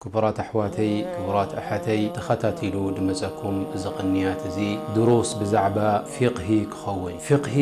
ክቡራት ኣሕዋተይ፣ ክቡራት ኣሓተይ፣ ተኸታቲሉ ድመጸኩም እዚ ቅንያት እዚ ድሩስ ብዛዕባ ፊቕሂ ክኸውን። ፊቕሂ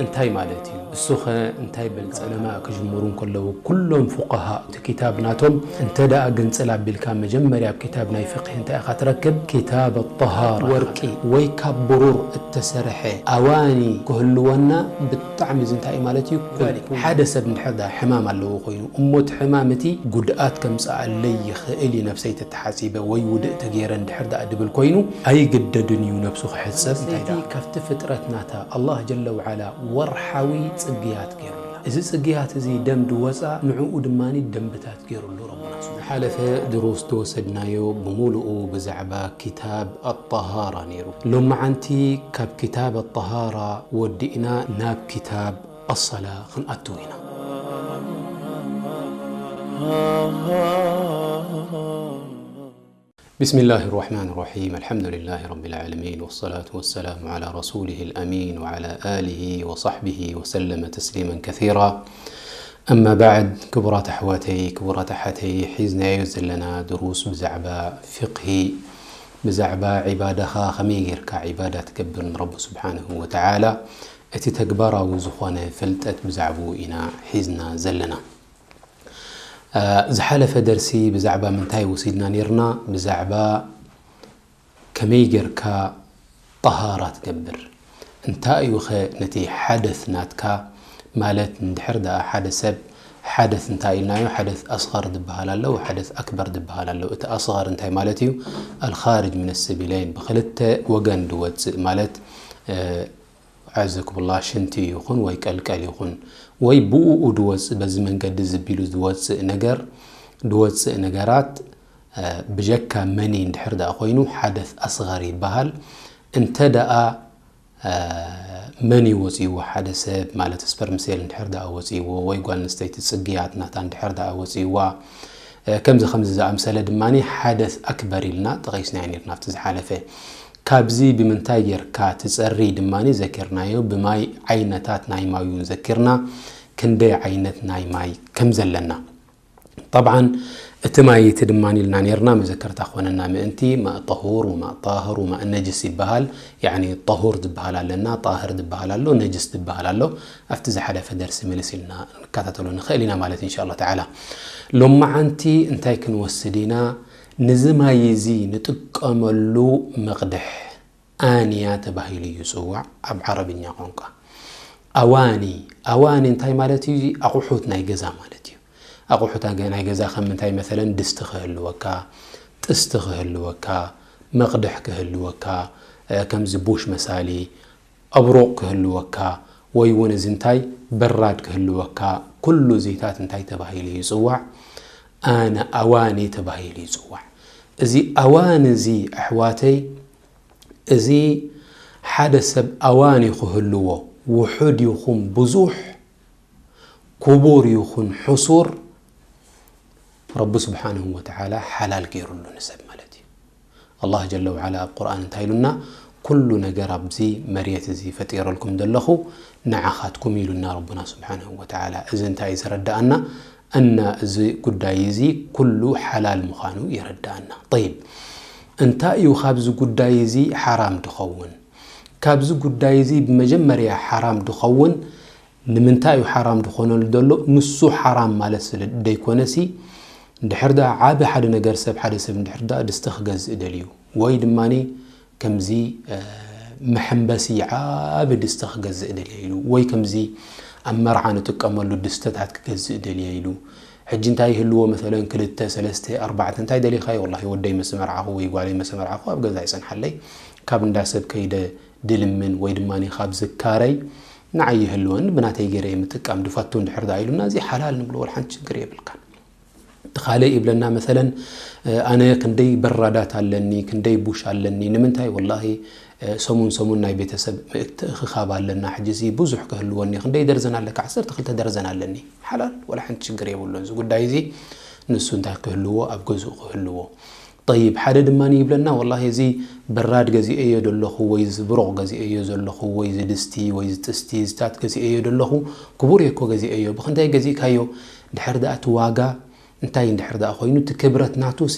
እንታይ ማለት እዩ? እሱኸ እንታይ በልጸ? ዕለማ ክጅምሩ እንከለዉ ኩሎም ፉቃሃ እቲ ኪታብ ናቶም እንተ ደኣ ግንጽል ኣቢልካ መጀመርያ ኣብ ኪታብ ናይ ፊቕሂ እንታይ ኢኻ ትረክብ? ኪታብ ኣጠሃራ። ወርቂ ወይ ካብ ብሩር እተሰርሐ ኣዋኒ ክህልወና ብጣዕሚ እዚ እንታይ እዩ ማለት እዩ? ኩል ሓደ ሰብ እንድሕር ደኣ ሕማም ኣለዎ ኮይኑ እሞ እቲ ሕማም እቲ ጉድኣት ከምጽኣለይ ይኽእል እዩ ነብሰይ ተተሓጺበ ወይ ውድእ ተገይረ እንድሕር ደኣ ድብል ኮይኑ ኣይግደድን እዩ ነብሱ ክሕጸብ። እንታይ ደኣ ካብቲ ፍጥረት ናታ ኣላህ ጀለ ወዓላ ወርሓዊ ጽግያት ገይሩላ። እዚ ጽግያት እዚ ደም ድወጻ ንዕኡ ድማ ደንብታት ገይሩሉ ረቡና ስብሓነ። ዝሓለፈ ድሩስ ዝወሰድናዮ ብምሉኡ ብዛዕባ ኪታብ ኣጠሃራ ነይሩ። ሎመዓንቲ ካብ ኪታብ ኣጠሃራ ወዲእና ናብ ኪታብ ኣሰላ ክንኣትው ኢና። بسم الله الرحمن الرحيم. الحمد لله رب العالمين، والصلاة والسلام على رسوله الأمين وعلى آله وصحبه وسلم تسليما كثيرا. أما بعد، ክቡራት ኣሕዋተይ፣ ክቡራት ኣሓተይ፣ ሒዝናዮ ዘለና ድሩስ ብዛዕባ ፊቕሂ፣ ብዛዕባ ዒባዳኻ ከመይ ጌርካ ዒባዳ ትገብር ንረቢ ስብሓንሁ ወተዓላ፣ እቲ ተግባራዊ ዝኾነ ፍልጠት ብዛዕባኡ ኢና ሒዝና ዘለና። እ፣ ዝሓለፈ ደርሲ ብዛዕባ ምንታይ ወሲድና ኔርና? ብዛዕባ ከመይ ጌርካ ጠሃራ ትገብር? እንታይ እዩ ኸ ነቲ ሓደስ ናትካ? ማለት እንድሕር ደኣ ሓደ ሰብ ሓደስ እንታይ ኢልናዮ? ሓደስ ኣስኸር ዝበሃል ኣሎ፣ ሓደስ ኣክበር ዝበሃል ኣሎ። እቲ ኣስኸር እንታይ ማለት እዩ? ኣልኻርጅ ምን ሰቢለይን፣ ብኽልተ ወገን ድወጽእ ማለት፣ እ፣ ኣዕዘኩሙላህ፣ ሽንቲ ይኹን ወይ ቀልቀል ይኹን ወይ ብኡኡ ድወጽእ፣ በዚ መንገዲ ዝቢሉ ዝወጽእ ነገር፣ ድወጽእ ነገራት፣ እ፣ ብጀካ መኒ እንድሕር ደኣ ኮይኑ ሓደስ ኣስኸር ይበሃል። እንተ ደኣ፣ እ፣ መኒ ወጺእዎ ሓደ ሰብ ማለት ስፐርም ሴል እንድሕር ደኣ ወጺእዎ ወይ ጓል ኣንስተይቲ ጽግያት ናታ እንድሕር ደኣ ወጺእዋ፣ እ፣ ከምዚ ከምዚ ዝኣምሰለ ድማ ሓደስ ኣክበር ኢልና ጠቒስናዮ ኔርና ኣብቲ ዝሓለፈ። ካብዚ ብምንታይ ጌርካ ትጸሪ ድማ ዘኪርናዮ፣ ብማይ ዓይነታት ናይ ማይ እውን ዘኪርና፣ ክንደይ ዓይነት ናይ ማይ ከም ዘለና። ጠብዓን እቲ ማይ እቲ ድማ ኢልና ኔርና መዘከርታ ክኾነና ምእንቲ ማእ ጠሁር ወማእ ጣህር ወማእ ነጅስ ይበሃል። ያዕኒ ጠሁር ዝበሃል ኣለና፣ ጣህር ዝበሃል ኣሎ፣ ነጅስ ዝበሃል ኣሎ። ኣብቲ ዝሓለፈ ደርሲ ምልስ ኢልና ንከታተሎ ንኽእል ኢና ማለት ኢንሻ ኣላህ ተዓላ። ሎመዓንቲ እንታይ ክንወስድ ኢና? ንዚ ማይ እዚ ንጥቀመሉ መቕድሕ ኣንያ ተባሂሉ እዩ ዝጽዋዕ ኣብ ዓረብኛ ቋንቋ። ኣዋኒ፣ ኣዋኒ እንታይ ማለት እዩ? ኣቑሑት ናይ ገዛ ማለት እዩ። ኣቑሑት ኣገ-፣ ናይ ገዛ ከም ምንታይ መሰለን ድስቲ ክህልወካ፣ ጥስቲ ክህልወካ፣ መቕድሕ ክህልወካ፣ እ፣ ከምዚ ቡሽ መሳሊ፣ ኣብሮቕ ክህልወካ ወይ እውን እዚ እንታይ በራድ ክህልወካ፣ ኩሉ እዚታት እንታይ ተባሂሉ ይጽዋዕ? ኣነ ኣዋኒ ተባሂሉ ይጽዋዕ። እዚ ኣዋኒ እዚ ኣሕዋተይ፣ እዚ ሓደ ሰብ ኣዋኒ ክህልዎ፣ ውሑድ ይኹን ብዙሕ፣ ክቡር ይኹን ሕሱር፣ ረቢ ስብሓንሁ ወተዓላ ሓላል ገይሩሉ ንሰብ ማለት እዩ። ኣላህ ጀለ ወዓላ ኣብ ቁርኣን እንታይ ኢሉና? ኩሉ ነገር ኣብዚ መሬት እዚ ፈጢረልኩም ዘለኹ ንዓኻትኩም ኢሉና ረቡና ስብሓንሁ ወተዓላ። እዚ እንታይ እዩ ዘረድኣና? እና እዚ ጉዳይ እዚ ኩሉ ሓላል ምዃኑ የረድኣና። ጠይብ፣ እንታይ እዩ ካብዚ ጉዳይ እዚ ሓራም ድኸውን? ካብዚ ጉዳይ እዚ ብመጀመርያ ሓራም ድኸውን ንምንታይ እዩ ሓራም ድኾነሉ ዘሎ? ንሱ ሓራም ማለት ስለ ደይኮነሲ፣ እንድሕር ደኣ ዓቢ ሓደ ነገር ሰብ፣ ሓደ ሰብ እንድሕር ደኣ ድስቲ ክገዝእ ደልዩ፣ ወይ ድማኒ ከምዚ፣ እ፣ መሐንበሲ ዓቢ ድስቲ ክገዝእ ደልየ ኢሉ፣ ወይ ከምዚ ኣብ መርዓ ንጥቀመሉ ድስተታት ክገዝእ ደልየ ኢሉ፣ ሕጂ እንታይ ይህልዎ? መሰለን ክልተ፣ ሰለስተ፣ ኣርባዕተ፣ እንታይ ደሊኻዮ? ወላሂ ወደይ ምስ መርዓኹ ወይ ጓለይ ምስ መርዓኹ ኣብ ገዛ ይጸንሓለይ፣ ካብ እንዳ ሰብ ከይደ ድልምን ወይ ድማ ካብ ዝካረይ ንዓይ ይህልወኒ፣ ብናተይ ገይረ እየ ምጥቃም፣ ድፈቱ እንድሕር ደኣ ኢሉና፣ እዚ ሓላል ንብሎ፣ ወላ ሓንቲ ችግር የብልካን። እቲ ካልእ ይብለና፣ መሰለን፣ እ፣ ኣነ ክንደይ በራዳት ኣለኒ፣ ክንደይ ቡሽ ኣለኒ፣ ንምንታይ? ወላሂ፣ እ፣ ሰሙን ሰሙን ናይ ቤተሰብ ምእትእኽኻብ ኣለና፣ ሕጂ እዚ ብዙሕ ክህልወኒ፣ ክንደይ ደርዘን ኣለካ? ዓሰርተ ክልተ ደርዘን ኣለኒ። ሓላል፣ ወላ ሓንቲ ችግር የብሉን። እዚ ጉዳይ እዚ ንሱ እንታይ ክህልዎ፣ ኣብ ገዝኡ ክህልዎ። ጠይብ፣ ሓደ ድማ ይብለና፣ ወላሂ እዚ በራድ ገዚኤዮ ዘለኹ፣ ወይ እዚ ብሩቕ ገዚኤዮ ዘለኹ፣ ወይ እዚ ድስቲ፣ ወይ እዚ ጥስቲ፣ እዚታት ገዚኤዮ ዘለኹ፣ ክቡር እየ እኮ ገዚኤዮ። ብኽንደይ ገዚእካዮ? ድሕር ደኣ እቲ ዋጋ እንታይ እንድሕር ደኣ ኮይኑ እቲ ክብረት ናቱሲ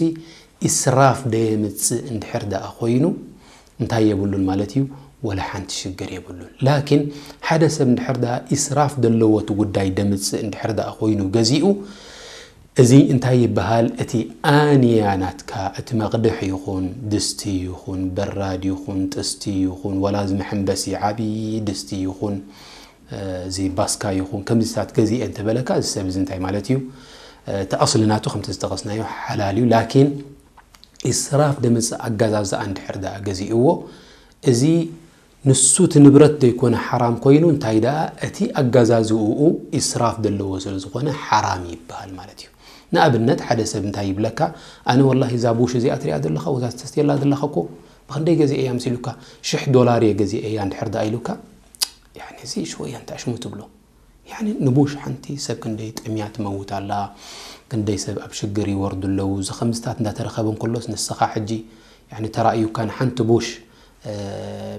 ኢስራፍ ደየምጽእ እንድሕር ደኣ ኮይኑ እንታይ የብሉን ማለት እዩ። ወላ ሓንቲ ሽግር የብሉን። ላኪን ሓደ ሰብ እንድሕር ደኣ ኢስራፍ ዘለዎ እቲ ጉዳይ ደምጽእ እንድሕር ደኣ ኮይኑ ገዚኡ፣ እዚ እንታይ ይበሃል? እቲ ኣንያ ናትካ፣ እቲ መቕድሕ ይኹን፣ ድስቲ ይኹን፣ በራድ ይኹን፣ ጥስቲ ይኹን፣ ወላ እዚ መሐንበሲ ዓብዪ ድስቲ ይኹን፣ እዚ ባስካ ይኹን፣ ከምዚታት ገዚኤ እንተበለካ፣ እዚ ሰብ እዚ እንታይ ማለት እዩ? እቲ ኣስሊ ናቱ ከምቲ ዝጠቐስናዮ ሓላል እዩ። ላኪን ኢስራፍ ደምጽእ ኣገዛዝኣ እንድሕር ደኣ ገዚእዎ፣ እዚ ንሱ እቲ ንብረት ዘይኮነ ሓራም ኮይኑ፣ እንታይ ደኣ እቲ ኣገዛዝኡ ኢስራፍ ዘለዎ ስለ ዝኾነ ሓራም ይበሃል ማለት እዩ። ንኣብነት ሓደ ሰብ እንታይ ይብለካ፣ ኣነ ወላሂ እዛ ቡሽ እዚኣ ትሪኣ ዘለኻ፣ ወዛ ትሰትየላ ዘለኻ እኮ ብኽንደይ ገዚኤያ ምስ ኢሉካ፣ ሽሕ ዶላር እየ ገዚኤያ እንድሕር ደኣ ኢሉካ፣ ያኒ እዚ ሽወያ እንታይ ሽሙ ትብሎ? ያኒ ንቡሽ ሓንቲ ሰብ ክንደይ ጠምያ ትመውት ኣላ፣ ክንደይ ሰብ ኣብ ሽግር ይወርዱ ኣለዉ። እዚ ከምዝታት እንዳተረኸበ እንከሎስ ንስኻ ሕጂ ያኒ ተራእዩካ ንሓንቲ ቡሽ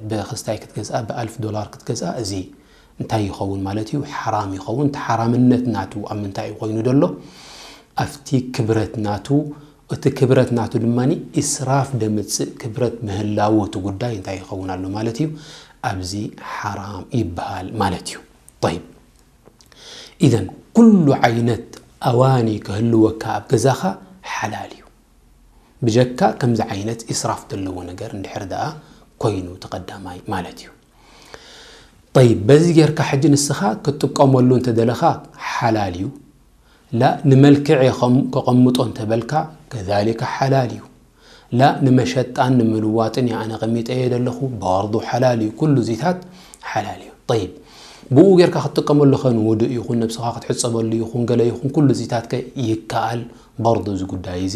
ብክስታይ ክትገዝኣ ብኣልፍ ዶላር ክትገዝኣ፣ እዚ እንታይ ይኸውን ማለት እዩ? ሓራም ይኸውን። እቲ ሓራምነት ናቱ ኣብ ምንታይ እዩ ኮይኑ ዘሎ? ኣብቲ ክብረት ናቱ። እቲ ክብረት ናቱ ድማ ኢስራፍ ደምጽእ፣ ክብረት ምህላው እቲ ጉዳይ እንታይ ይኸውን ኣሎ ማለት እዩ? ኣብዚ ሓራም ይበሃል ማለት እዩ። ጠይብ፣ ኢዘን ኩሉ ዓይነት ኣዋኒ ክህልወካ ኣብ ገዛኻ ሓላል እዩ፣ ብጀካ ከምዚ ዓይነት ኢስራፍ ዘለዎ ነገር እንድሕር ደኣ ኮይኑ፣ ተቐዳማይ ማለት እዩ። ጠይብ፣ በዚ ጌርካ ሕጂ ንስኻ ክትጥቀመሉ እንተደለኻ ሓላል እዩ። ላ ንመልክዕ ከቐምጦ እንተበልካ ከዛሊከ ሓላል እዩ። ላ ንመሸጣን ንምልዋጥን እየ ኣነ ቀሚጠዮ ዘለኹ፣ በርዱ ሓላል እዩ። ኩሉ ዚታት ሓላል እዩ። ጠይብ፣ ብኡ ጌርካ ክትጥቀመሉ ኸ ንውዱእ ይኹን ነብስኻ ክትሕጸበሉ ይኹን ገለ ይኹን ኩሉ ዚታትከ ይከኣል። በርዱ እዚ ጉዳይ እዚ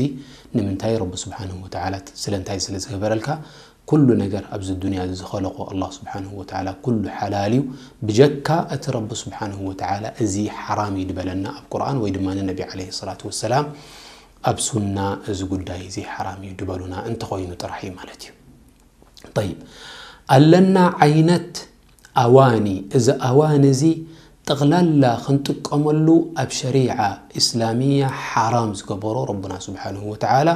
ንምንታይ ረቢ ስብሓንሁ ወተዓላ ስለንታይ ስለ ዝገበረልካ ኩሉ ነገር ኣብዚ ዱንያ እዚ ዝኸለቆ ኣላህ ስብሓንሁ ወተዓላ ኩሉ ሓላል እዩ። ብጀካ እቲ ረቢ ስብሓንሁ ወተዓላ እዚ ሓራም እዩ ድበለና ኣብ ቁርኣን ወይ ድማ ነቢ ዓለይሂ ሰላቱ ወሰላም ኣብ ሱና እዚ ጉዳይ እዚ ሓራም እዩ ድበሉና እንተኾይኑ ጥራሕ እዩ ማለት እዩ። ጠይብ፣ ኣለና ዓይነት ኣዋኒ፣ እዚ ኣዋኒ እዚ ጠቕላላ ክንጥቀመሉ ኣብ ሸሪዓ እስላሚያ ሓራም ዝገበሮ ረቡና ስብሓንሁ ወተዓላ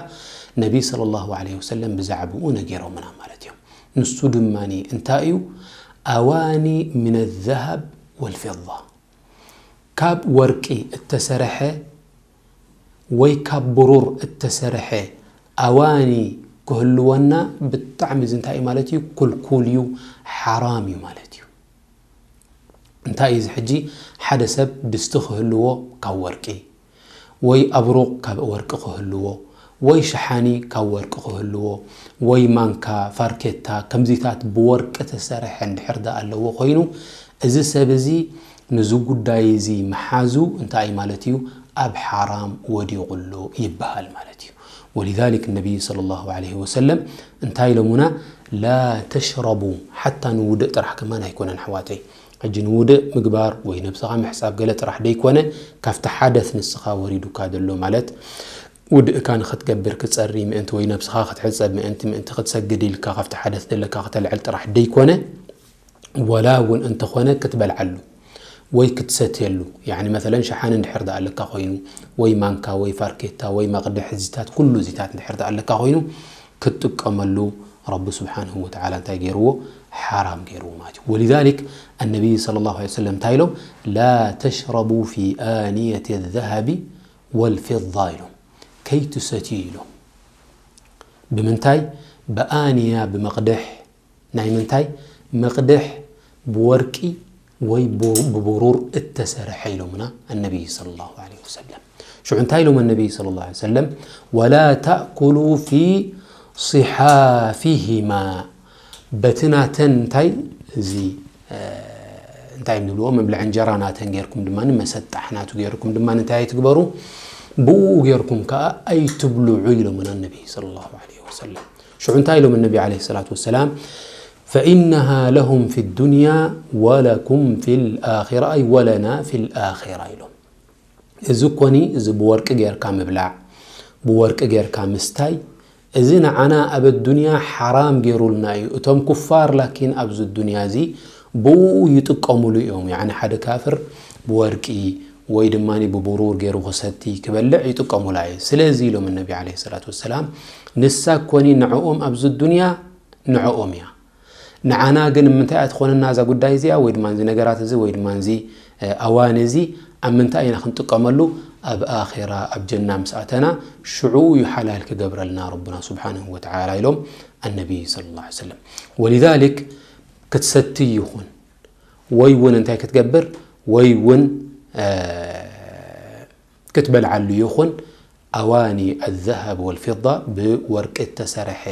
ነቢ ሰለላሁ ዓለይሂ ወሰለም ብዛዕብኡ ነጊሮምና ማለት እዮም። ንሱ ድማ እንታይ እዩ? ኣዋኒ ምን ዘሃብ ወልፊዳ፣ ካብ ወርቂ እተሰርሐ ወይ ካብ ብሩር እተሰርሐ ኣዋኒ ክህልወና ብጣዕሚ እዚ እንታይ እዩ ማለት እዩ? ክልኩል እዩ፣ ሓራም እዩ ማለት እዩ። እንታይ እዩ እዚ ሕጂ? ሓደ ሰብ ድስቲ ክህልዎ ካብ ወርቂ፣ ወይ ኣብሩቕ ካብ ወርቂ ክህልዎ፣ ወይ ሸሓኒ ካብ ወርቂ ክህልዎ፣ ወይ ማንካ፣ ፋርኬታ፣ ከምዚታት ብወርቂ ተሰርሐ እንድሕር ደኣ ኣለዎ ኮይኑ፣ እዚ ሰብ እዚ ነዚ ጉዳይ እዚ ምሓዙ እንታይ ማለት እዩ? ኣብ ሓራም ወዲቑ ኣሎ ይበሃል ማለት እዩ። ወሊዛሊክ ነቢይ ሰለላሁ ዓለይሂ ወሰለም እንታይ ኢሎሙና? ላ ተሽረቡ፣ ሓታ ንውድእ ጥራሕ ከማን ኣይኮነን ኣሕዋተይ። ሕጂ ንውድእ ምግባር ወይ ነብስኻ ምሕጻብ ገለ ጥራሕ ደይኮነ፣ ካብቲ ሓደስ ንስኻ ወሪዱካ ዘሎ ማለት ውድእካ ንኽትገብር ክጸሪ ምእንቲ ወይ ነብስኻ ክትሕጸብ ምእንቲ፣ ምእንቲ ክትሰግድ ኢልካ ካብቲ ሓደስ ዘለካ ክተልዕል ጥራሕ ደይኮነ፣ ወላ እውን እንተኾነ ክትበልዓሉ ወይ ክትሰትየሉ፣ ያኒ መሰለን ሸሓኒ እንድሕር ደኣ ኣለካ ኮይኑ፣ ወይ ማንካ ወይ ፋርኬታ ወይ መቕድሕ እዚታት፣ ኩሉ እዚታት እንድሕር ደኣ ኣለካ ኮይኑ፣ ክትጥቀመሉ ረቢ ስብሓንሁ ወተዓላ እንታይ ገይርዎ? ሓራም ገይርዎ ማለት እዩ። ወሊዛሊክ ኣነቢይ ሰለላሁ ዓለይሂ ወሰለም እንታይ ኢሎም? ላ ተሽረቡ ፊ ኣንየት ዘሃቢ ወልፊዳ ኢሎም፣ ከይትሰትዩ ኢሎም። ብምንታይ? ብኣንያ፣ ብመቕድሕ። ናይ ምንታይ? መቕድሕ ብወርቂ ወይ ቡ-፣ ብብሩር እተሰርሐ ኢሎምና ኣነቢይ ሰለላሁ ዓለይሂ ወሰለም። ሽዑ እንታይ ኢሎም ኣነቢይ ሰለላሁ ዓለይሂ ወሰለም? ወላ ተእኩሉ ፊ ሲሓፊሂማ፣ በቲ ናተን እንታይ፣ እዚ፣ እ፣ እንታይ እዮም ዝብልዎ? መብልዒ እንጀራ ናተን ጌርኩም ድማ፣ መሰጣሕ ናቱ ጌርኩም ድማ እንታይ ኣይትግበሩ? ብኡ ጌርኩም ከኣ ኣይትብልዑ ኢሎምና ኣነቢይ ሰለላሁ ዓለይሂ ወሰለም። ሽዑ እንታይ ኢሎም ኣነቢ ዓለይሂ ሰላቱ ወሰላም? ፈኢነሃ ለሁም ፊ ዱንያ ወለኩም ፊል ኣኺራ፣ ኣይ ወለና ፊል ኣኺራ ኢሎም። እዚ ኮኒ፣ እዚ ብወርቂ ጌርካ ምብላዕ፣ ብወርቂ ጌርካ ምስታይ፣ እዚ ንዓና ኣብ ኣዱንያ ሓራም ጌሩልና እዩ። እቶም ኩፋር ላኪን ኣብዚ ዱንያ እዚ ብኡ ይጥቀሙሉ እዮም። ያኒ ሓደ ካፍር ብወርቂ ወይ ድማ ብቡሩር ገይሩ ክሰቲ ክበልዕ ይጥቀሙላ እዩ። ስለዚ ኢሎም ነቢ ዓለይሂ ሰላቱ ወሰላም፣ ንሳ ኮኒ ንዕኦም ኣብዚ ዱንያ ንዕኦም እያ፣ ንዓና ግን ምንታይ እያ ትኾነና እዛ ጉዳይ እዚኣ ወይ ድማ እዚ ነገራት እዚ ወይ ድማ እዚ ኣዋን እዚ ኣብ ምንታይ ኢና ክንጥቀመሉ? ኣብ ኣኼራ ኣብ ጀና ምስ ኣተና ሽዑ እዩ ሓላል ክገብረልና ረቡና ስብሓንሁ ወተዓላ ኢሎም ኣነቢ ሰለላሁ ዐለይሂ ወሰለም። ወሊዛሊክ ክትሰቲ ይኹን ወይ እውን እንታይ ክትገብር ወይ እውን ክትበልዓሉ ይኹን ኣዋኒ ኣዘሃብ ወልፊዳ ብወርቂ እተሰርሐ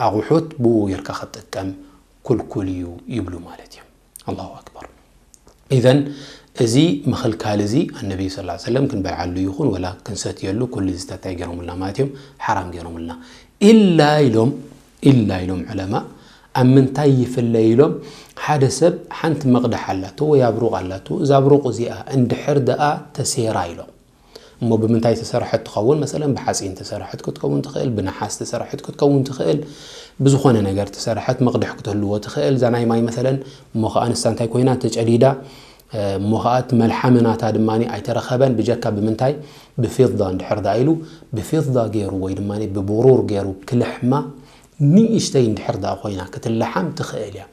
ኣቑሑት ብኡ ጌርካ ክትጥቀም ኩልኩል እዩ ይብሉ ማለት እዮም። ኣላሁ ኣክበር። ኢዘን እዚ ምኽልካል እዚ ኣነቢ ስ ሰለም ክንበልዓሉ ይኹን ወላ ክንሰትየሉ ኩሉ ዝታት እንታይ ገይሮምልና ማለት እዮም? ሓራም ገይሮምልና። ኢላ ኢሎም ኢላ ኢሎም ዑለማ ኣብ ምንታይ ይፍለ ኢሎም፣ ሓደ ሰብ ሓንቲ መቕድሕ ኣላቶ ወይ ኣብሩቕ ኣላቶ፣ እዛ ኣብሩቕ እዚኣ እንድሕር ደኣ ተሴራ ኢሎም እሞ ብምንታይ ተሰርሐት ትኸውን? መሰለን ብሓፂን ተሰርሐት ክትከውን ትኽእል፣ ብነሓስ ተሰርሐት ክትከውን ትኽእል፣ ብዝኾነ ነገር ተሰርሐት መቕድሕ ክትህልዎ ትኽእል። እዛ ናይ ማይ መሰለን እሞ ከዓ ንሳ እንታይ ኮይና ተጨዲዳ እሞ ከዓ እቲ መልሓሚ ናታ ድማ ኣይተረኸበን። ብጀካ ብምንታይ? ብፊዳ እንድሕር ደኣ ኢሉ ብፊዳ ገይሩ ወይ ድማ ብብሩር ገይሩ ክልሕማ ንእሽተይ እንድሕር ደኣ ኮይና ክትለሓም ትኽእል እያ።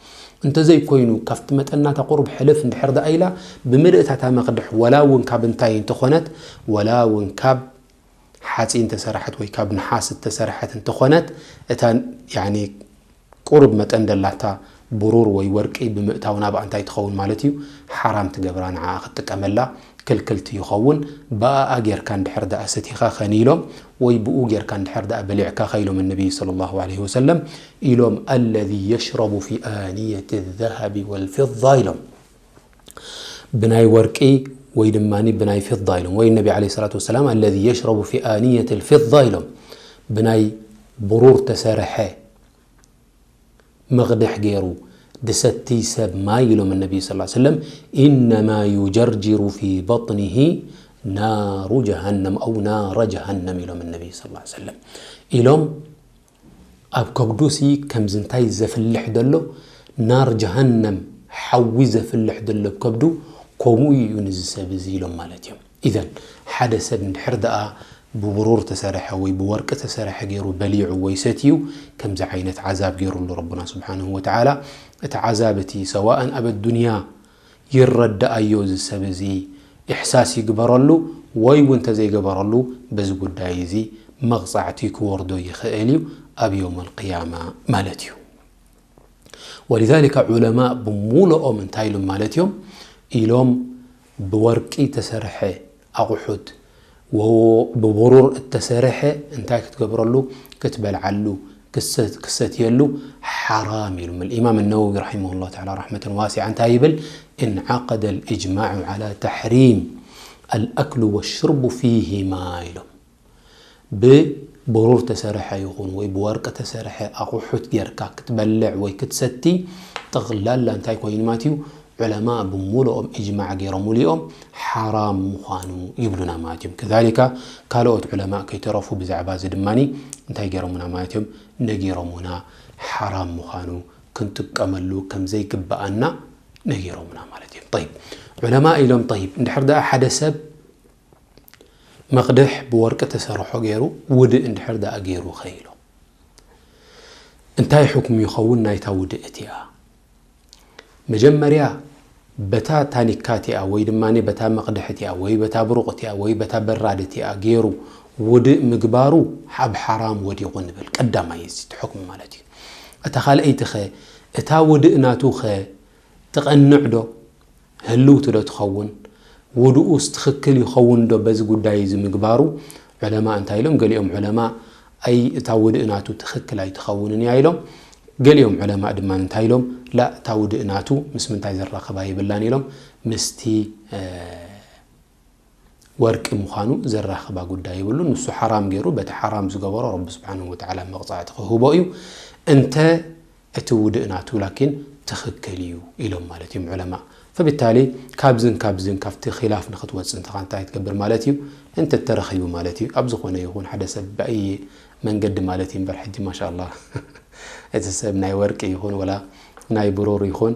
እንተዘይኮይኑ ካብቲ መጠን ናታ ቁሩብ ሕልፍ እንድሕር ደኣ ኢላ ብምልእታታ መቕድሕ ወላ እውን ካብ እንታይ እንተኾነት ወላ እውን ካብ ሓፂን ተሰራሐት ወይ ካብ ነሓስ እተሰራሐት እንተኾነት እታ ያኒ ቁሩብ መጠን ደላታ ብሩር ወይ ወርቂ ብምእታው ናብኣ እንታይ ትኸውን ማለት እዩ? ሓራም ትገብራ፣ ንዓኣ ክትጥቀመላ ክልክልቲ ይኸውን። ብኣኣ ጌርካ እንድሕር ደኣ ሰቲኻ ኸኒ ኢሎም ወይ ብኡ ጌርካ እንድሕር ደኣ በሊዕካ ኸ ኢሎም ነቢይ ሰለላሁ ዐለይሂ ወሰለም ኢሎም الذي يشرب في آنية الذهب والفضة ኢሎም ብናይ ወርቂ ወይ ድማ ብናይ ፊዳ ኢሎም ወይ ነቢ ለ ሰላት ወሰላም الذي يشرب في آنية الفضة ኢሎም ብናይ ብሩር ተሰርሐ መቕድሕ ገይሩ ድሰቲ ሰብ ማይ ኢሎም ነቢ ስ ሰለም إنما يجرجر في بطنه نار جهنم أو نار جهنم ኢሎም ነቢ ስ ሰለም ኢሎም ኣብ ከብዱሲ ከምዚ እንታይ ዘፍልሕ ዘሎ ናር ጀሃነም ሓዊ ዘፍልሕ ዘሎ ኣብ ከብዱ ከምኡ እዩ ንዚ ሰብ እዚ ኢሎም ማለት እዮም። ኢዘን ሓደ ሰብ እንድሕር ደኣ ብብሩር ተሰርሐ ወይ ብወርቂ ተሰርሐ ገይሩ በሊዑ ወይ ሰትዩ ከምዚ ዓይነት ዓዛብ ገይሩሉ ረቡና ስብሓንሁ ወተዓላ እቲ ዓዛብ እቲ ሰዋእን ኣብ ኣዱንያ ይረዳኣዮ እዚ ሰብ እዚ ኢሕሳስ ይግበረሉ ወይ እውን ተዘይገበረሉ በዚ ጉዳይ እዚ መቕፃዕቲ ክወርዶ ይኽእል እዩ ኣብ የውም ኣልቅያማ ማለት እዩ። ወሊዛሊካ ዑለማ ብሙሉኦም እንታይ ኢሎም ማለት እዮም ኢሎም ብወርቂ ተሰርሐ ኣቑሑት ብቡሩር እተሰርሐ እንታይ ክትገብረሉ ክትበልዓሉ ክሰትየሉ ሓራም ኢሉ ኢማም ነወዊ ረሒመሁ ላ ተዓላ ረሕመተን ዋሲዓ እንታይ ይብል እንዓቀደ ልእጅማዑ ዓላ ተሕሪም ኣልኣክሉ ወሽርቡ ፊሂማ ኢሎም ብብሩር ተሰርሐ ይኹን ወይ ብወርቂ ተሰርሐ ኣቑሑት ጌርካ ክትበልዕ ወይ ክትሰቲ ጠቕላላ እንታይ ኮይኑ ማለት እዩ ዑለማ ብሙሉኦም እጅማዕ ገይሮምሉ እዮም ሓራም ምዃኑ ይብሉና ማለት እዮም። ከዛሊካ ካልኦት ዑለማ ከይተረፉ ብዛዕባ እዚ ድማ እንታይ ገይሮሙና ማለት እዮም ነጊሮሙና ሓራም ምዃኑ ክንጥቀመሉ ከም ዘይግብኣና ነጊሮሙና ማለት እዮም። ጠይብ ዑለማ ኢሎም ጠይብ እንድሕር ደኣ ሓደ ሰብ መቕድሕ ብወርቂ ተሰርሖ ገይሩ ውድእ እንድሕር ደኣ ገይሩ ኸ ኢሎም እንታይ ሕክሙ ይኸውን ናይታ ውድእ እቲኣ? መጀመርያ በታ ታኒካ እቲኣ ወይ ድማ በታ መቕድሕ እቲኣ ወይ በታ ብሩቕ እቲኣ ወይ በታ በራድ እቲኣ ገይሩ ውድእ ምግባሩ ኣብ ሓራም ወዲቑ ንብል። ቀዳማይ እዚ እቲ ሕክሙ ማለት እዩ። እታ ካልኣይቲ ኸ እታ ውድእ ናቱ ኸ ትቐንዕ ዶ? ህልውቲ ዶ ትኸውን? ውድኡስ ትኽክል ይኸውን ዶ በዚ ጉዳይ እዚ ምግባሩ? ዑለማ እንታይ ኢሎም? ገሊኦም ዑለማ ኣይ እታ ውድእ ናቱ ትኽክል ኣይትኸውንን እያ ኢሎም። ገሊኦም ዑለማ ድማ እንታይ ኢሎም? ላ እታ ውድእ ናቱ ምስ ምንታይ ዘራኽባ የብላን ኢሎም። ምስቲ ወርቂ ምዃኑ ዘራኽባ ጉዳይ የብሉን። ንሱ ሓራም ገይሩ በቲ ሓራም ዝገበሮ ረቢ ስብሓንሁ ወተዓላ መቕፃዕቲ ክህቦ እዩ። እንተ እቲ ውድእ ናቱ ላኪን ትኽክል እዩ ኢሎም ማለት እዮም ዑለማ። ፈብታሊ ካብዝን ካብዝን ካብቲ ኺላፍ ንክትወፅእ እንተኻ እንታይ ትገብር ማለት እዩ እንተ ተረኺቡ ማለት እዩ ኣብ ዝኾነ ይኹን ሓደ ሰብ ብኣየ መንገዲ ማለት እዩ እምበር ሕጂ ማሻላ እቲ ሰብ ናይ ወርቂ ይኹን ወላ ናይ ብሩር ይኹን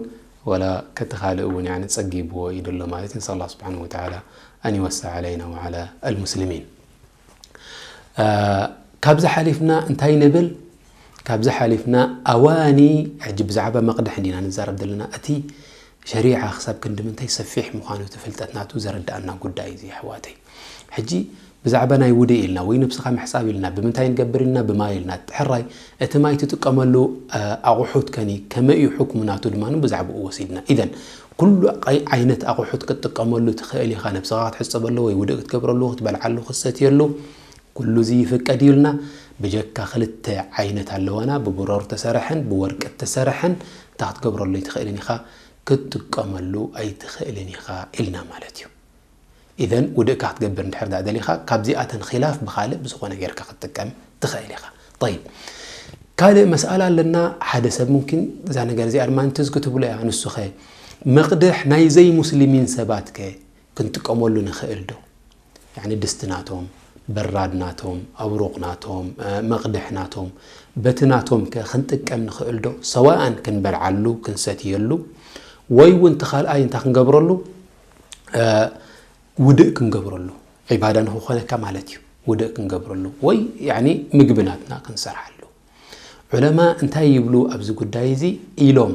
ወላ ከቲ ካልእ እውን ያኒ ጸጊብዎ እዩ ዘሎ ማለት እዩ። ንስኣል ኣላህ ስብሓነሁ ወተዓላ ኣን ይወስዕ ዓለይና ወዓላ ኣልሙስሊሚን። እ፣ ካብዚ ሓሊፍና እንታይ ንብል? ካብዚ ሓሊፍና ኣዋኒ፣ ሕጂ ብዛዕባ መቕድሕ እንዲና ንዛረብ ዘለና። እቲ ሸሪዓ ክሳብ ክንዲ ምንታይ ሰፊሕ ምዃኑ እቲ ፍልጠት ናቱ ዘረድኣና ጉዳይ እዩ፣ ኣሕዋተይ። ሕጂ ብዛዕባ ናይ ውድእ ኢልና ወይ ነብስኻ ምሕጻብ ኢልና ብምንታይ ንገብር ኢልና? ብማይ ኢልና። ሕራይ፣ እቲ ማይ ትጥቀመሉ፣ እ፣ ኣቑሑት ከኒ ከመይ እዩ ሕክሙ ናቱ ድማ ብዛዕባኡ ወሲድና። ኢዘን ኩሉ ኣይ-፣ ዓይነት ኣቑሑት ክትጥቀመሉ ትኽእል ኢኻ። ነብስኻ ክትሕጸበሉ ወይ ውድእ ክትገብረሉ፣ ክትበልዓሉ፣ ክትሰትየሉ፣ ኩሉ እዚ ይፍቀድ እዩ ኢልና። ብጀካ ክልተ ዓይነት ኣለዋና፣ ብብረር ተሰርሐን ብወርቂ ተሰርሐን። እንታ ክትገብረሉ ኣይትኽእልን ኢኻ፣ ክትጥቀመሉ ኣይትኽእልን ኢኻ ኢልና ማለት እዩ። ኢዘን ውድእካ ክትገብር እንድሕር ደኣ ደሊኻ፣ ካብዚኣተን ኺላፍ ብኻልእ ብዝኾነ ጌርካ ክትጥቀም ትኽእል ኢኻ። ጠይብ፣ ካልእ መስኣላ ኣለና። ሓደ ሰብ ሙምኪን እዛ ነገር እዚኣ ድማ እንትዝ ክትብሎ እያ። ንሱኸ መቕድሕ ናይ ዘይሙስሊሚን ሰባትከ ክንጥቀመሉ ንኽእል ዶ? ያኒ ድስቲ ናቶም፣ በራድ ናቶም፣ ኣብሩቕ ናቶም፣ እ፣ መቕድሕ ናቶም፣ በቲ ናቶም ከ ክንጥቀም ንኽእል ዶ? ሰዋእን ክንበልዓሉ፣ ክንሰትየሉ፣ ወይ እውን እቲ ካልኣይ እንታይ ክንገብረሉ? እ፣ ውድእ ክንገብረሉ፣ ዒባዳ ንኽኾነካ ማለት እዩ። ውድእ ክንገብረሉ ወይ ያኒ ምግቢ ናትና ክንሰርሓሉ። ዑለማ እንታይ ይብሉ ኣብዚ ጉዳይ እዚ ኢሎም?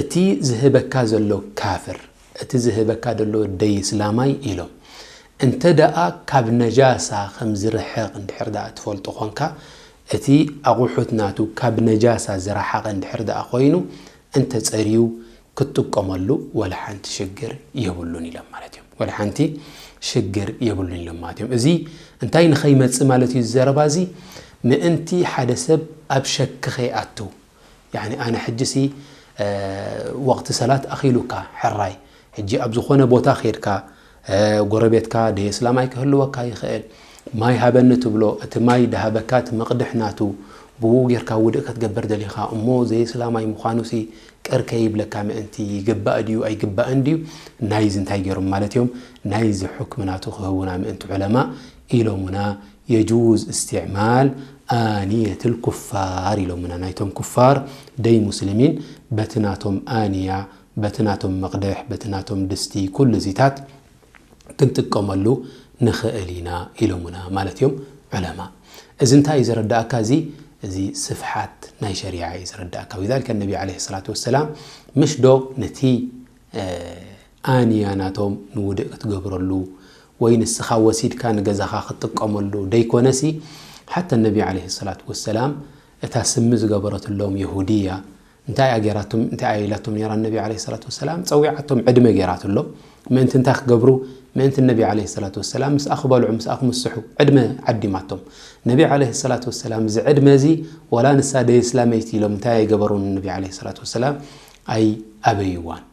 እቲ ዝህበካ ዘሎ ካፍር፣ እቲ ዝህበካ ዘሎ ደይ እስላማይ ኢሎም። እንተ ደኣ ካብ ነጃሳ ከም ዝርሕቕ እንድሕር ደኣ ትፈልጦ ኾንካ፣ እቲ ኣቑሑት ናቱ ካብ ነጃሳ ዝረሓቐ እንድሕር ደኣ ኮይኑ፣ እንተ ጸርዩ ክትጥቀመሉ ወላ ሓንቲ ሽግር የብሉን ኢሎም ማለት እዮም። ወላ ሓንቲ ሽግር የብሉን ኢሎም ማለት እዮም። እዚ እንታይ ንኸይመጽእ ማለት እዩ፣ እዚ ዘረባ እዚ ምእንቲ ሓደ ሰብ ኣብ ሸክ ከይኣቱ። ያኒ ኣነ ሕጂሲ፣ እ፣ ወቕቲ ሰላት ኣኺሉካ፣ ሕራይ፣ ሕጂ ኣብ ዝኾነ ቦታ ኸይድካ፣ እ፣ ጎረቤትካ ደይ እስላማይ ክህልወካ ይኽእል። ማይ ሃበኒ ትብሎ፣ እቲ ማይ ድሃበካ፣ እቲ መቕድሕ ናቱ፣ ብኡ ጌርካ ውድእ ክትገብር ደሊኻ፣ እሞ ዘይ እስላማይ ምዃኑሲ ቅር ከይብለካ ምእንቲ ይግባእ ድዩ ኣይግባእን ድዩ? ናይዚ እንታይ ገይሮም ማለት እዮም? ናይዚ ሕክም ናቱ ክህቡና ምእንቲ ዑለማ ኢሎሙና፣ የጁዝ እስትዕማል ኣንየትል ኩፋር ኢሎሙና። ናይቶም ኩፋር ደይ ሙስሊሚን በቲ ናቶም ኣንያ፣ በቲ ናቶም መቕድሕ፣ በቲ ናቶም ድስቲ፣ ኩሉ እዚታት ክንጥቀመሉ ንኽእል ኢና ኢሎሙና ማለት እዮም ዑለማ። እዚ እንታይ እዩ ዘረዳእካ? እዚ፣ እዚ ስፍሓት ናይ ሸሪዓ እዩ ዘረዳእካ። ወሊዛሊከ ነቢ ዓለይሂ ሰላቱ ወሰላም ምሽ ዶ ነቲ፣ እ፣ ኣንያ ናቶም ንውድእ ክትገብረሉ ወይ ንስኻ ወሲድካ ንገዛኻ ክትጥቀመሉ ደይኮነሲ፣ ሓታ ነቢ ዓለይሂ ሰላቱ ወሰላም እታ ስሚ ዝገበረትሎም የሁድያ እንታይ እያ ጌራቶም፣ እንታይ እያ ኢላቶም ነይራ ነቢ ዓለይሂ ሰላቱ ወሰላም? ጸዊዓቶም ዕድመ ጌራትሎም። ምእንቲ እንታይ ክገብሩ? ምእንቲ ነቢ ዓለይሂ ሰላቱ ወሰላም ምስኣ ክበልዑ፣ ምስኣ ክምስሑ ዕድመ ዓዲማቶም። ነቢ ዓለይሂ ሰላቱ ወሰላም እዚ ዕድመ እዚ ወላ ንሳ ደይ እስላመይቲ ኢሎም እንታይ ኣይገበሩን ነቢ ዓለይሂ ሰላቱ ወሰላም? ኣይኣበይዋን።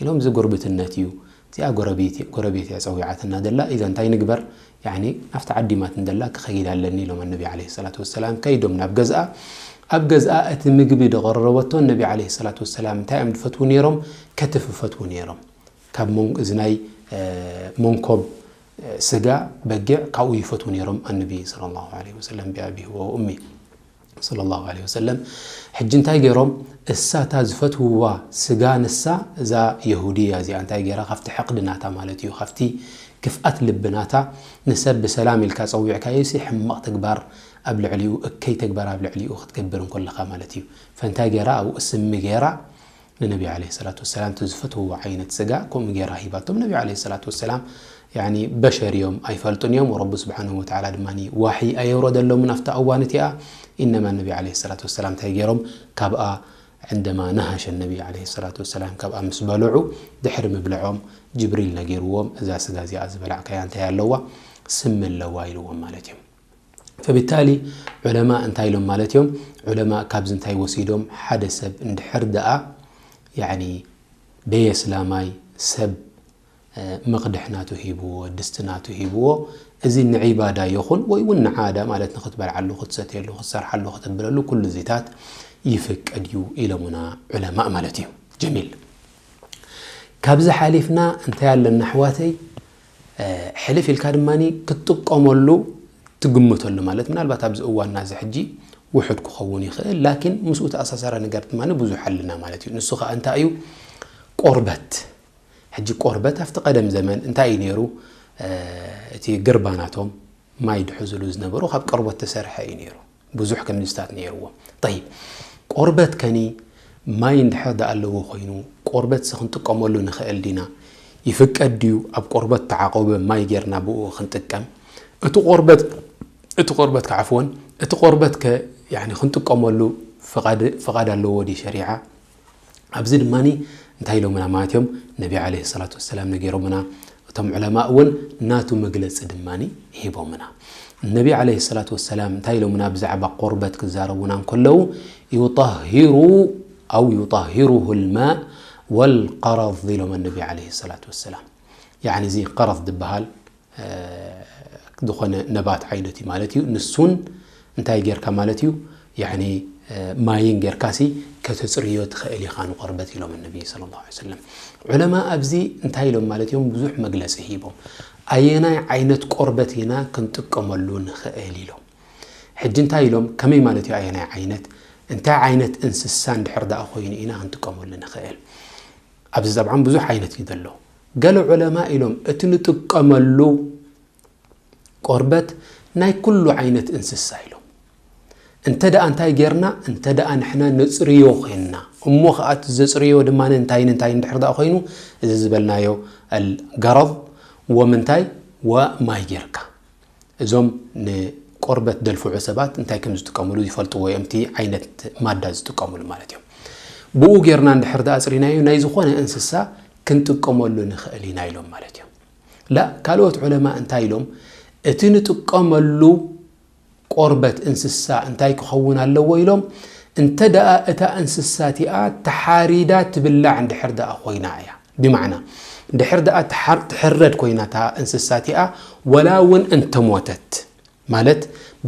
ኢሎም እዚ ጉርብትነት እዩ። እዚኣ ጎረቤት፣ ጎረቤት እያ ጸዊዓትና ደላ። ኢዘን እንታይ ንግበር? ያኒ ናብቲ ዓዲማት እንደላ ክኸይድ ኣለኒ ኢሎም ነቢ ዓለይሂ ሰላቱ ወሰላም። ከይዶም ናብ ገዝኣ፣ ኣብ ገዝኣ እቲ ምግቢ ደቐረበቶ ነቢ ዓለይሂ ሰላቱ ወሰላም እንታይ እዮም ዝፈትዉ ነይሮም? ከትፍ ይፈትዉ ነይሮም። ካብ መን-፣ እዚ ናይ፣ እ፣ መንኮብ፣ እ፣ ስጋ በጊዕ ካብኡ ይፈትዉ ነይሮም ኣነቢ ሰለላሁ ዐለይሂ ወሰለም ቢኣቢ ወኡሚ። ሰለላሁ ዐለይሂ ወሰለም። ሕጂ እንታይ ገይሮም? እሳታ ዝፈትውዋ ስጋ ንሳ፣ እዛ የሁድያ እዚኣ እንታይ ገይራ? ካብቲ ሕቕዲ ናታ ማለት እዩ፣ ካብቲ ክፍኣት ልቢ ናታ፣ ንሰብ ብሰላም ኢልካ ጸዊዕካዮሲ ሕማቕ ተግባር ኣብ ልዕሊኡ፣ እከይ ተግባር ኣብ ልዕሊኡ ክትገብር እንከለኻ ማለት እዩ። ፈንታይ ገይራ? ኣብኡ ስሚ ገይራ ንነቢ ዓለይሂ ሰላቱ ወሰላም እቲ ዝፈትውዎ ዓይነት ስጋ ከምኡ ገይራ ሂባቶም። ነቢ ዓለይሂ ሰላቱ ወሰላም ያኒ በሸር እዮም፣ ኣይፈልጡን እዮም። ወረቢ ስብሓንሁ ወተዓላ ድማ ዋሒ ኣየውረደሎምን ኣብታ እዋን እቲኣ። ኢነማ ነቢ ዓለይሂ ሰላቱ ወሰላም እንታይ ገይሮም? ካብኣ ዕንደማ ነሃሸ ነቢ ዓለይሂ ሰላቱ ወሰላም ካብኣ ምስ በልዑ፣ ድሕሪ ምብልዖም ጅብሪል ነጊርዎም፣ እዛ ስጋ እዚኣ ዝበላዕካያ እንታይ ኣለዋ? ስሚ ኣለዋ ኢልዎም ማለት እዮም። ፈቢታሊ ዑለማ እንታይ ኢሎም ማለት እዮም? ዑለማ ካብዚ እንታይ ወሲዶም? ሓደ ሰብ እንድሕር ደኣ ያኒ ደየ እስላማይ ሰብ፣ እ፣ መቕድሕ ናቱ ሂብዎ፣ ድስቲ ናቱ ሂብዎ፣ እዚ ንዒባዳ ይኹን ወይ እውን ንዓዳ ማለት ንኽትበልዓሉ፣ ክትሰትየሉ፣ ክትሰርሓሉ፣ ክትብለሉ ኩሉ እዚታት ይፍቀድ እዩ ኢሎሙና ዑለማእ ማለት እዩ። ጀሚል። ካብዚ ሓሊፍና እንታይ ኣለና ኣሕዋተይ? እ፣ ሕልፍ ኢልካ ድማ ክትጥቀመሉ ትግምተሉ ማለት ምናልባት ኣብዚ እዋንና እዚ ሕጂ ውሑድ ክኸውን ይኽእል፣ ላኪን ምስኡ ተኣሳሰረ ነገር ድማ ብዙሕ ኣለና ማለት እዩ። ንሱ ኸኣ እንታይ እዩ? ቆርበት። ሕጂ ቆርበት ኣብቲ ቀደም ዘመን እንታይ እዩ ነይሩ? እቲ ግርባናቶም ማይ ድሕዝሉ ዝነበሩ ካብ ቆርበት ተሰርሐ እዩ ነይሩ። ብዙሕ ከምዚታት ነይርዎ። ጠይብ፣ ቆርበት ከኒ ማይ እንድሕር ደኣ ኣለዎ ኮይኑ፣ ቆርበት ሲ ክንጥቀመሉ ንኽእል ዲና? ይፍቀድ ድዩ ኣብ ቆርበት ተዓቆበ ማይ ጌርና ብኡ ክንጥቀም? እቲ ቆርበት እቲ ቆርበት ከዓፍወን እቲ ቆርበት ከ ያኒ ክንጥቀመሉ ፍቓድ ኣለዎ ዲ ሸሪዓ? ኣብዚ ድማ እንታይ ኢሎምና ማለት እዮም? ነቢ ዓለይሂ ሰላቱ ወሰላም ነጊሮምና። እቶም ዑለማ እውን ናቱ መግለፂ ድማ ሂቦምና። ነቢ ዓለይሂ ሰላቱ ወሰላም እንታይ ኢሎምና ብዛዕባ ቆርበት ክዛረቡና እንከለዉ? ዩጠሂሩ ኣው ዩጠሂሩሁ ልማእ ወልቀረዝ ኢሎም ነቢ ዓለይሂ ሰላቱ ወሰላም። ያኒ እዚ ቀረዝ ዝበሃል ዝኾነ ነባት ዓይነት እዩ ማለት እዩ። ንሱን እንታይ ጌርካ ማለት እዩ? ያኒ ማይን ጌርካሲ ከተፅርዮ ትኽእል ኢኻ ንቆርበት ኢሎም ነቢ ሰለላሁ ዐለይሂ ወሰለም። ዑለማ ኣብዚ እንታይ ኢሎም ማለት እዮም? ብዙሕ መግለፂ ሂቦም። ኣየናይ ዓይነት ቆርበት ኢና ክንጥቀመሉ ንኽእል ኢሎም። ሕጂ እንታይ ኢሎም? ከመይ ማለት እዩ ኣየናይ ዓይነት? እንታይ ዓይነት እንስሳ እንድሕር ደኣ ኮይኑ ኢና ክንጥቀመሉ ንኽእል? ኣብዚ ጠብዓን ብዙሕ ዓይነት እዩ ዘሎ። ገለ ዑለማ ኢሎም እቲ ንጥቀመሉ ቆርበት ናይ ኩሉ ዓይነት እንስሳ ኢሎም። እንተ ደኣ እንታይ ጌርና፣ እንተ ደኣ ንሕና ነጽርዮ ኾንና፣ እሞ ኸኣ እቲ ዘጽርዮ ድማ እንታይን እንታይን እንድሕር ደኣ ኾይኑ፣ እዚ ዝበልናዮ ኣልገረድ ወምንታይ ወማይ ጌርካ። እዞም ንቆርበት ደልፍዑ ሰባት እንታይ ከም ዝጥቀምሉ ይፈልጥዎ እዮም፣ እቲ ዓይነት ማዳ ዝጥቀምሉ ማለት እዮም። ብኡ ጌርና እንድሕር ደኣ ኣጽሪናዮ ናይ ዝኾነ እንስሳ ክንጥቀመሉ ንኽእል ኢና ኢሎም ማለት እዮም። ላ፣ ካልኦት ዑለማ እንታይ ኢሎም? እቲ ንጥቀመሉ ቆርበት እንስሳ እንታይ ክኸውን ኣለዎ ኢሎም? እንተ ደኣ እታ እንስሳ እቲኣ ተሓሪዳ ትብላዕ እንድሕር ደኣ ኮይና እያ። ብማዕና፣ እንድሕር ደኣ ትሓር-፣ ትሕረድ ኮይና እታ እንስሳ እቲኣ፣ ወላ እውን እንተሞተት፣ ማለት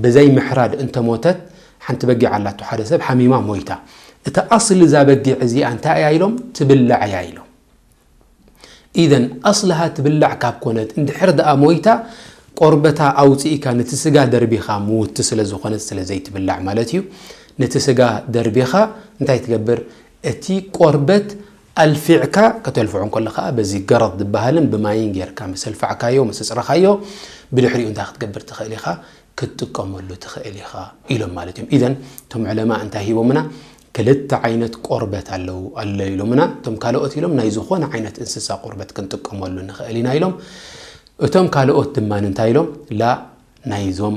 ብዘይ ምሕራድ እንተሞተት፣ ሓንቲ በጊዕ ኣላቶ፣ ሓደ ሰብ ሓሚማ ሞይታ። እታ ኣስሊ እዛ በጊዕ እዚኣ እንታይ እያ ኢሎም? ትብላዕ እያ ኢሎም። ኢዘን ኣስልሃ ትብላዕ ካብ ኮነት፣ እንድሕር ደኣ ሞይታ፣ ቆርበታ ኣውፅኢካ ነቲ ስጋ ደርቢኻ ምውቲ ስለ ዝኾነት፣ ስለ ዘይትብላዕ ማለት እዩ። ነቲ ስጋ ደርቢኻ እንታይ ትገብር? እቲ ቆርበት ኣልፊዕካ ከተልፍዖ እንከሎ ኸኣ በዚ ገረድ ዝበሃልን ብማይን ጌርካ ምስ ኣልፋዕካዮ፣ ምስ ኣጽረኻዮ፣ ብድሕሪኡ እንታይ ክትገብር ትኽእል ኢኻ? ክትጥቀመሉ ትኽእል ኢኻ ኢሎም ማለት እዮም። ኢዘን እቶም ዑለማ እንታይ ሂቦምና? ክልተ ዓይነት ቆርበት ኣለዉ፣ ኣሎ ኢሎምና። እቶም ካልኦት ኢሎም ናይ ዝኾነ ዓይነት እንስሳ ቆርበት ክንጥቀመሉ ንኽእል ኢና ኢሎም። እቶም ካልኦት ድማ እንታይ ኢሎም? ላ፣ ናይዞም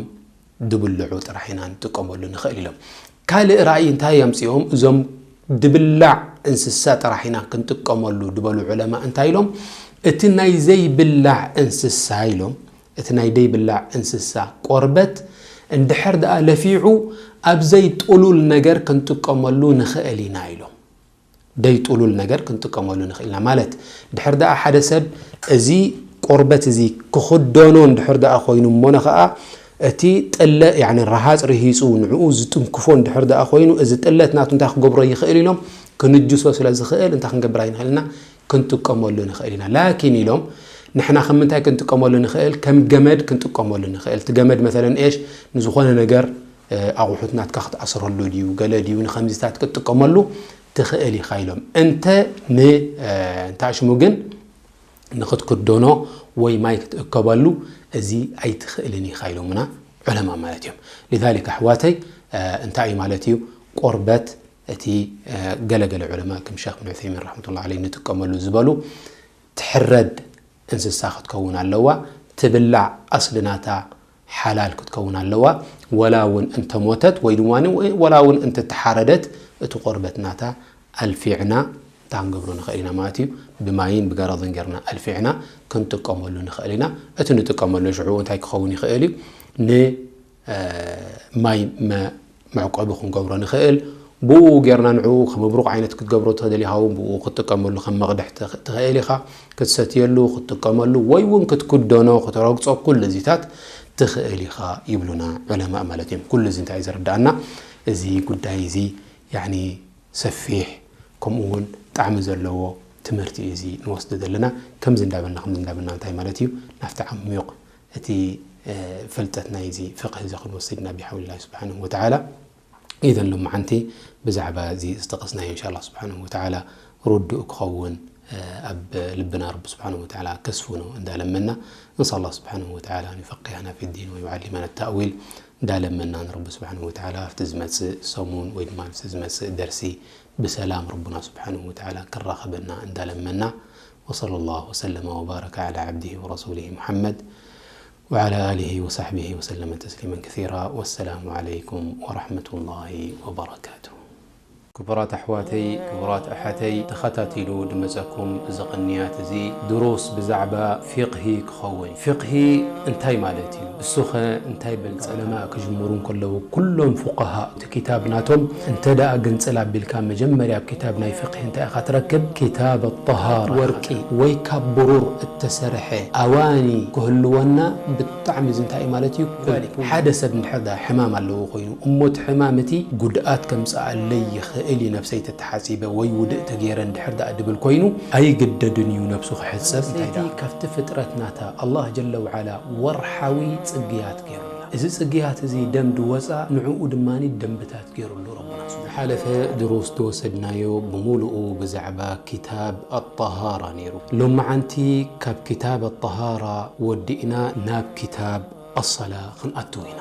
ድብልዑ ጥራሕ ኢና ንጥቀመሉ ንኽእል ኢሎም። ካልእ ራእይ እንታይ ኣምጺኦም? እዞም ድብላዕ እንስሳ ጥራሕ ኢና ክንጥቀመሉ ድበሉ ዑለማ እንታይ ኢሎም? እቲ ናይ ዘይብላዕ እንስሳ ኢሎም፣ እቲ ናይ ደይብላዕ እንስሳ ቆርበት እንድሕር ደኣ ለፊዑ ኣብ ዘይጥሉል ነገር ክንጥቀመሉ ንኽእል ኢና ኢሎም። ደይ ጥሉል ነገር ክንጥቀመሉ ንኽእል ኢና ማለት፣ ድሕር ደኣ ሓደ ሰብ እዚ ቆርበት እዚ ክኽደኖ እንድሕር ደኣ ኮይኑ፣ እሞ ነኸኣ እቲ ጥለ፣ ያኒ ረሃጽ ርሂጹ ንዕኡ ዝጥንክፎ እንድሕር ደኣ ኮይኑ፣ እዚ ጥለት ናቱ እንታይ ክገብሮ ይኽእል ኢሎም? ክንጅሶ ስለ ዝኽእል እንታይ ክንገብር ኣይንኽእል ኢና? ክንጥቀመሉ ንኽእል ኢና። ላኪን ኢሎም፣ ንሕና ከም ምንታይ ክንጥቀመሉ ንኽእል? ከም ገመድ ክንጥቀመሉ ንኽእል። እቲ ገመድ መሰለን ኤሽ ንዝኾነ ነገር፣ እ፣ ኣቑሑት ናትካ ክትኣስረሉ ድዩ፣ ገለ ድዩ፣ ንኸምዚታት ክትጥቀመሉ ትኽእል ኢኻ ኢሎም። እንተ ን-፣ እ፣ እንተ ኣሽሙ ግን ንኽትክደኖ ወይ ማይ ክትእከበሉ እዚ ኣይትኽእልን ኢኻ ኢሎምና ዑለማ ማለት እዮም። ሊዛሊክ ኣሕዋተይ፣ እ፣ እንታይ እዩ ማለት እዩ? ቆርበት እቲ፣ እ፣ ገለገለ ዑለማ ከም ሸኽ ብን ዑሰይሚን ረሕመቱላህ ዓለይህ ንጥቀመሉ ዝበሉ ትሕረድ እንስሳ ክትከውን ኣለዋ። ትብላዕ ኣስሊ ናታ ሓላል ክትከውን ኣለዋ። ወላ እውን እንተሞተት ወይ ድማ ወላ እውን እንተተሓረደት እቲ ቆርበት ናታ ኣልፊዕና እንታይ ክንገብሮ ንኽእል ኢና ማለት እዩ? ብማይን ብገረዝን ጌርና ኣልፊዕና ክንጥቀመሉ ንኽእል ኢና። እቲ ንጥቀመሉ ሽዑ እንታይ ክኸውን ይኽእል እዩ? ን-፣ እ፣ ማይ መ-፣ መዕቆቢ ክንገብሮ ንኽእል። ብኡ ጌርና ንዕኡ ከም ምብሩቕ ዓይነት ክትገብሮ ትኽእል ኢኻ፣ እውን ብኡ ክትጥቀመሉ ከም መቕድሕ ትኽ-፣ ትኽእል ኢኻ። ክትሰትየሉ፣ ክትጥቀመሉ ወይ እውን ክትክደኖ፣ ክትረግጾ፣ ኩሉ እዚታት ትኽእል ኢኻ ይብሉና ዑለማእ ማለት እዮም። ኩሉ እዚ እንታይ እዩ ዘረድኣና? እዚ ጉዳይ እዚ ያኒ ሰፊሕ ከምኡ እውን ጣዕሚ ዘለዎ ትምህርቲ እዩ እዚ ንወስዶ ዘለና። ከምዚ እንዳበልና፣ ከምዚ እንዳበልና እንታይ ማለት እዩ? ናብቲ ዓሚቕ እቲ፣ እ፣ ፍልጠት ናይ እዚ ፍቅህ እዚ ክንወስድ ኢና ብሓውሊላሂ ስብሓነሁ ወተዓላ። ኢዘን ሎማዓንቲ ብዛዕባ እዚ ዝጠቐስናዮ እንሻ ኣላህ ስብሓነሁ ወተዓላ ርዱእ ክኸውን ኣብ ልብና ረቢ ስብሓንሁ ወተዓላ ከስፍኖ እንዳለመና፣ ነስኣል ኣላህ ስብሓንሁ ወተዓላ ኣን ዩፈቂሃና ፊ ዲን ወዩዓሊመና ተእዊል እንዳለመና፣ ንረቢ ስብሓንሁ ወተዓላ ኣብቲ ዝመጽእ ሰሙን ወይ ድማ ኣብቲ ዝመጽእ ደርሲ ብሰላም ረቡና ስብሓንሁ ወተዓላ ክራኸበና እንዳለመና፣ ወሰለ ላሁ ወሰለመ ወባረከ ዓላ ዓብዲሂ ወረሱሊሂ ሙሓመድ ወዓላ ኣሊሂ ወሳሕቢሂ ወሰለመ ተስሊመን ከሲራ። ወሰላሙ ዓለይኩም ወረሕመቱላሂ ወበረካቱ። ክቡራት ኣሕዋተይ፣ ክቡራት ኣሓተይ፣ ተኸታቲሉ ድመጸኩም እዚ ቅንያት እዚ ድሩስ ብዛዕባ ፊቕሂ ክኸውን። ፊቕሂ እንታይ ማለት እዩ? እሱኸ እንታይ በልጸ? ዑለማ ክጅምሩ እንከለዉ፣ ኩሎም ፉቀሃ እቲ ኪታብ ናቶም እንተ ደኣ ግንጽል ኣቢልካ፣ መጀመርያ ኣብ ኪታብ ናይ ፊቕሂ እንታይ ኢኻ ትረክብ? ኪታብ ኣጠሃራ። ወርቂ ወይ ካብ ብሩር እተሰርሐ ኣዋኒ ክህልወና ብጣዕሚ እዚ እንታይ እዩ ማለት እዩ? ኩል ሓደ ሰብ እንድሕር ደኣ ሕማም ኣለዎ ኮይኑ፣ እሞ እቲ ሕማም እቲ ጉድኣት ከምጽኣለይ ይኽእል እዩ፣ ነብሰይ ተተሓጺበ ወይ ውድእ ተገይረ እንድሕር ደኣ ድብል ኮይኑ፣ ኣይግደድን እዩ ነብሱ ክሕጸብ። እንታይ ደኣ? ሰይቲ ካብቲ ፍጥረት ናታ ኣላህ ጀለ ወዓላ ወርሓዊ ጽግያት ገይሩላ። እዚ ጽግያት እዚ ደም ድወጻ፣ ንዕኡ ድማ ደምብታት ገይሩሉ ረቡና ስብሓነ። ዝሓለፈ ድሩስ ዝወሰድናዮ ብምሉኡ ብዛዕባ ኪታብ ኣጠሃራ ነይሩ። ሎመዓንቲ ካብ ኪታብ ኣጠሃራ ወዲእና ናብ ኪታብ ኣሰላ ክንኣትው ኢና።